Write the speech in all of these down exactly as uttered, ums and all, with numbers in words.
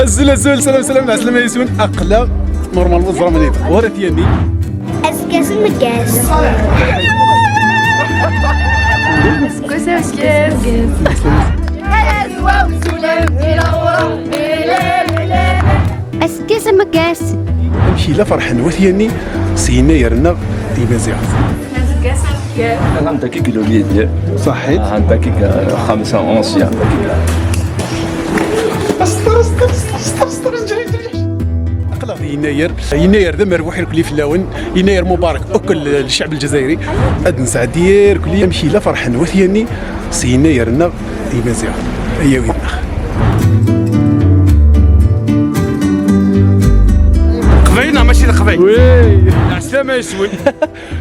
Azul, azul, salam, salam, ɛeslama yes-wen. Aql-aɣ normalement ẓra mliḥ. Wara tiyami. Aseggas n Meggas. Aseggas n Meggas. Aseggas n Meggas. Amek yella ferḥen wat Yanni s yennayer-nneɣ imaziɣen. Ahat dagi i yella uyeddid. Ṣaḥit. Ahat dagi, xemsa ancien. Aql-aɣ di yennayer. Yennayer d amerbuḥ irkelli fell-awen. Yennayer mubarak akk lecɛeb lǧazayri. Ad nesɛeddi irkelli amek yella ferḥen wat Yanni s yennayer-nneɣ imaziɣen. Ay awid-nneɣ. Qbayel neɣ mačči d Qbayel? Oui. Ɛeslama yes-wen.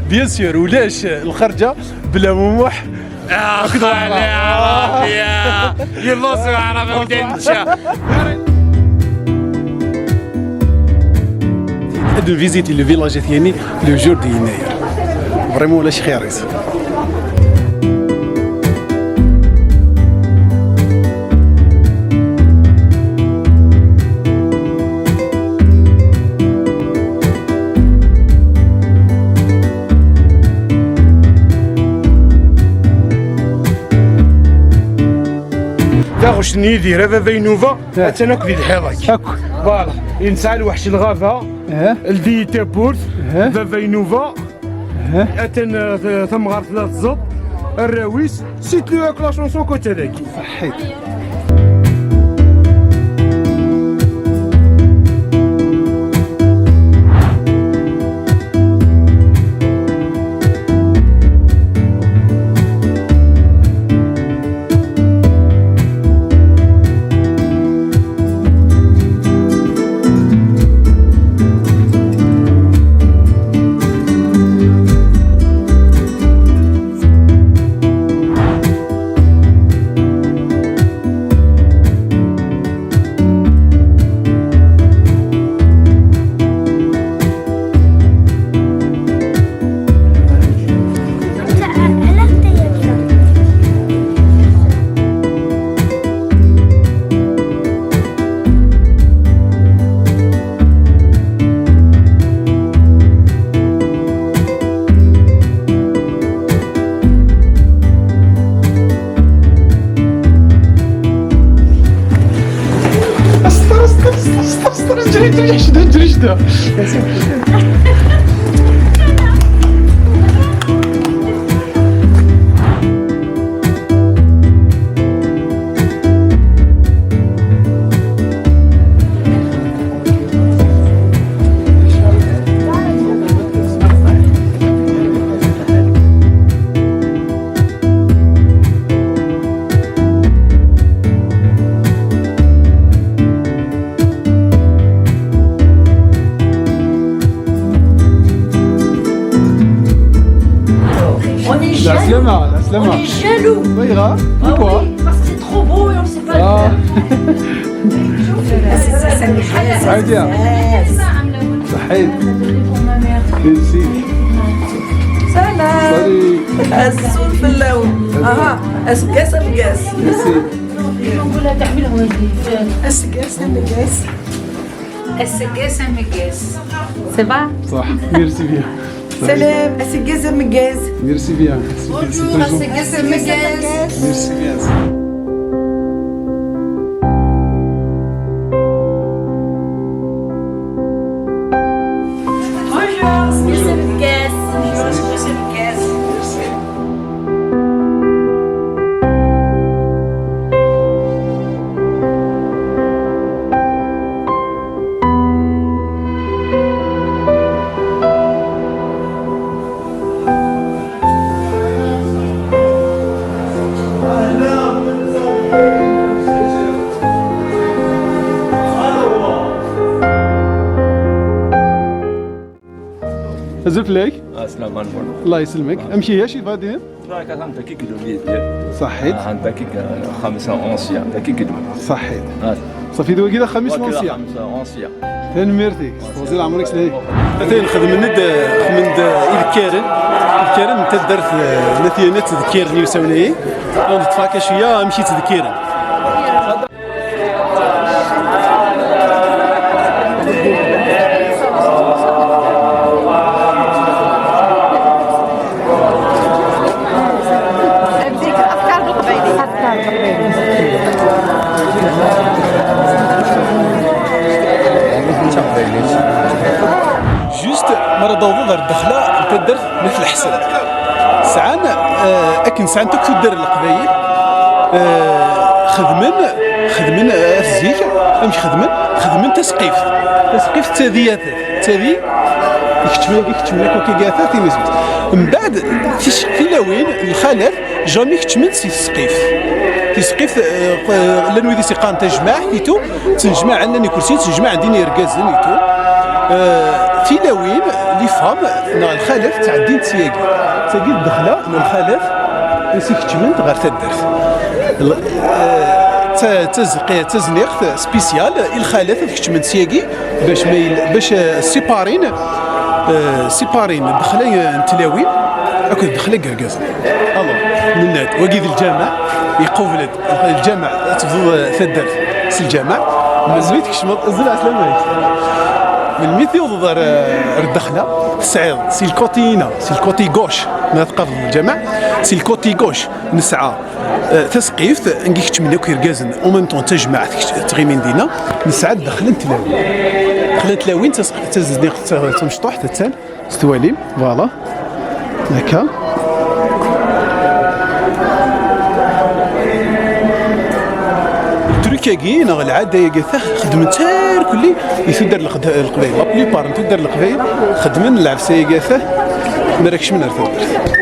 Bien sûr, ulac lxerǧa bla mumuḥ. Ah, xali, ah, Rabbi, ah. Yelluẓ uɛrab, a wid nca. Ad nvisiti le village At Yanni le jour de yennayer. Vraiment, ulac xir-is. Taɣect n Yidir, a baba Inuba, attan akk di lḥiḍ-agi. Akk. Voilà. Nesɛa lweḥc n lɣaba, ldi tawwurt, baba Inuba, atan, eh, tamɣart la tẓeṭṭ, arraw-is, c'est-lui avec la chanson côté dagi. Ṣaḥit. On est jaloux. L'Aslama, l'Aslama. On est jaloux. Pas grave. Ah pourquoi ? Oui, parce que c'est trop beau et on sait pas le faire. Ah. Salut. Salut. Salut. Azul fell-awen. Aha, aseggas ameggaz. Merci. Aseggas ameggaz. Aseggas ameggaz. C'est pas? صح. Merci bien. Salut. Aseggas ameggaz. Merci bien. Bonjour, aseggas ameggaz. Merci bien. Bonjour, aseggas ameggaz. Bonjour, aseggas ameggaz. Azul fell-ak. Aslam alaikum. Allah yesselmek. Amek ihi, acu tebɣiḍ ad d-tiniḍ? Atan dagi i yella uyeddid. Ṣaḥit. Atan dagi, xemsa ancien, dagi i yella. Ṣaḥit. Ṣafi, d wagi d axxam-is l'ancien. Xemsa ancien. Tanemmirt-ik. Teɣzi leɛmer-ik s lehi. Atan xedmen-d, xedmen-d idekkaren. Idekkaren n taddart, eh, n At Yanni ttdekkiren iwsawen-ayi. Ad neṭṭef akka cwiya amek i ttdekkiren. Ara d-awḍeḍ ar ddexla n taddart n At Leḥsen. Sɛan, eh, akken sɛan akk tuddar n Leqbayel, eh, xedmen, xedmen, eh, at zik, amek xedmen? Xedmen tasqift. Tasqift d tadi atat, d tadi ikeččmen, ikeččmen akk akka atat, tin isem. Mbeɛd, tis-, tilawin, lxalat, jamais keččmen si tesqift. Tisqift, eh, llan wid i s-iqqaren tajmaɛt, et tout, ttnejmaɛen, llan ikursiyen, ttnejmaɛen din irgazen, et tout. Eh, tilawin, les femmes, neɣ lxalat, ttɛeddint syagi. Tagi d ddexla n lxalat i s-ikeččment ɣer taddart. L-, eh, d ta-, d tazqi-, d tazniɣt spéciale i lxalat ad keččment syagi, bac ma yel-, bac, eh, siparin, eh, siparin ddexla n tlawin akked ddexla n yergazen. Alors, nenna-d, wagi d lǧameɛ, iqubel-d lǧameɛ, ad tebduḍ, eh, taddart s lǧameɛ, melmi tkecmeḍ, zzel ɛeslama-k. Melmi tewwḍeḍ ar, ar ddexla, tesɛiḍ si le côté-ina, si le côté gauche, ma tqableḍ lǧameɛ, si le côté gauche, nesɛa, eh, tasqift, ngi keččmen akk irgazen, en même temps, d tajmaɛt, kečč-, ttɣimin dinna, nesɛa ddexla n tlawin. Ddexla n tlawin, tas-, tazniɣt, ta-, tamecṭuḥt, attan, s twalim, voilà. Akka. Truc-agi, neɣ lɛada-agi, ta-, xedmen-tt irkelli i tuddar n Leqd-, Leqbayel. La plupart n tuddar n Leqbayel xedmen lɛebsa-agi, ta-, mi ara kecmen ar taddart.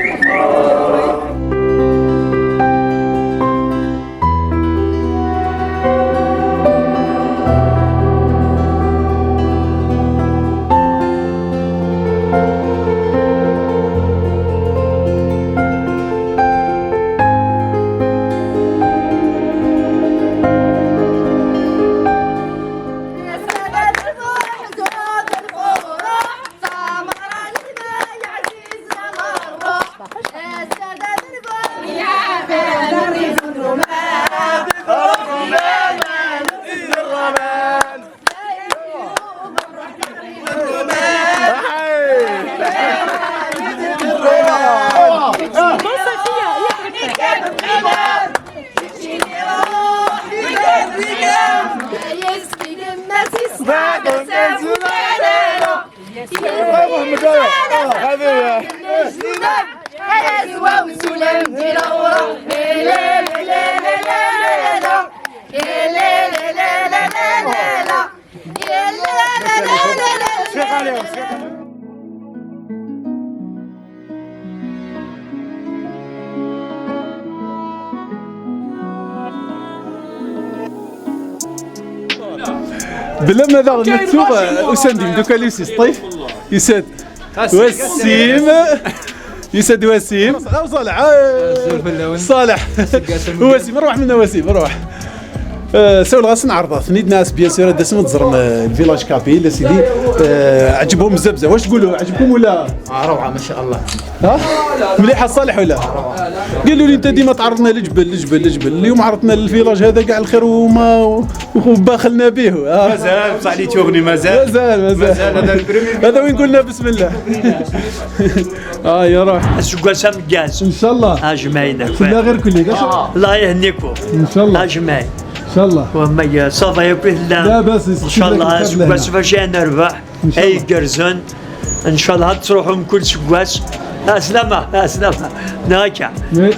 Bla ma daɣen nettuɣ, eh, usan-d imdukal-is i Sṭif, yusa-d Wasim, yusa-d Wasim. Ṣaleḥ, eh, Ṣaleḥ. Wasim, rwaḥ minna Wasim, rwaḥ. Eh, sawleɣ-asen ɛerḍeɣ-ten-id, nniɣ-as, bien sûr, ad d-tasem ad teẓrem, eh, le village kabyle, a sidi. Eh, ɛǧibhom bzaf bzaf. Wac tgulu, ɛǧibkum wala? Ah, روعة، ما شاء الله. Ha? Mliḥ a Ṣaleḥ wala? قالوا لي انت ديما تعرضنا للجبل، للجبل، للجبل. اليوم عرضنا للفيلاج هذا كاع الخير وما وباخلنا به. Ah. مازال، بصح لي تشوفني مازال. مازال، مازال. مازال، هذا البريمير. هذا وين قلنا بسم الله. اه يا روح. السقاسة مقاس. ان شاء الله. اجمعين. لا غير كل. الله يهنيكم. ان شاء الله. اجمعين. ان شاء الله. وما صافا يا بيه لا. لا بس. ان شاء الله. السقاسة فاش نربح. ان شاء الله. اي قرزن. ان شاء الله تروحوا من كل سواس. عسلامة، عسلامة. هكا.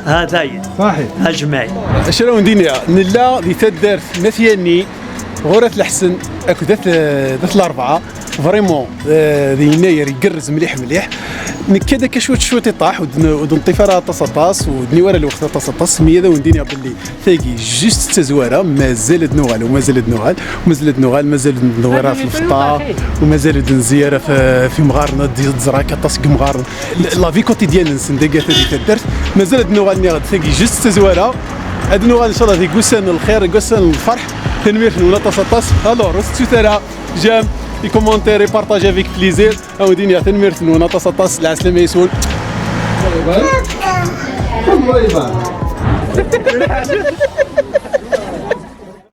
هذا هي. صحيح. اجمعين. Acu ara wen-d-iniɣ, nella di taddart n At Yanni, ɣur At Leḥsen akked At, At Larebɛa. Vraiment, eh, di yennayer igerrez mliḥ mliḥ. Nekka-d akka cwiṭ cwiṭ iṭaḥ, ur d-n-, ur d-neṭṭif ara aṭas aṭas, ur d-niwi ara lweqt aṭas aṭas, mi ad wen-d-iniɣ belli tagi juste d tazwara, mazal ad nuɣal, u mazal ad nuɣal, u mazal ad nuɣal, mazal ad nḍewwer ɣef lfeṭṭa, u mazal ad nziyar ɣef, ɣef imɣaren, ad d-, ad d-ẓer akka aṭas n yimɣaren. La vie quotidienne-nsen dagi ata di taddart, mazal ad nuɣal, nniɣ-d tagi juste d tazwara, ad nuɣal inchallah deg ussan n lxir, deg ussan n lferḥ. Tanemmirt-nwen aṭas aṭas. Alors, ur tettut ara j'aime, les commentaires, et partage avec plaisir. Ad wen-d-iniɣ tanemmirt-nwen aṭas aṭas, lɛeslama yes-wen. Bye bye.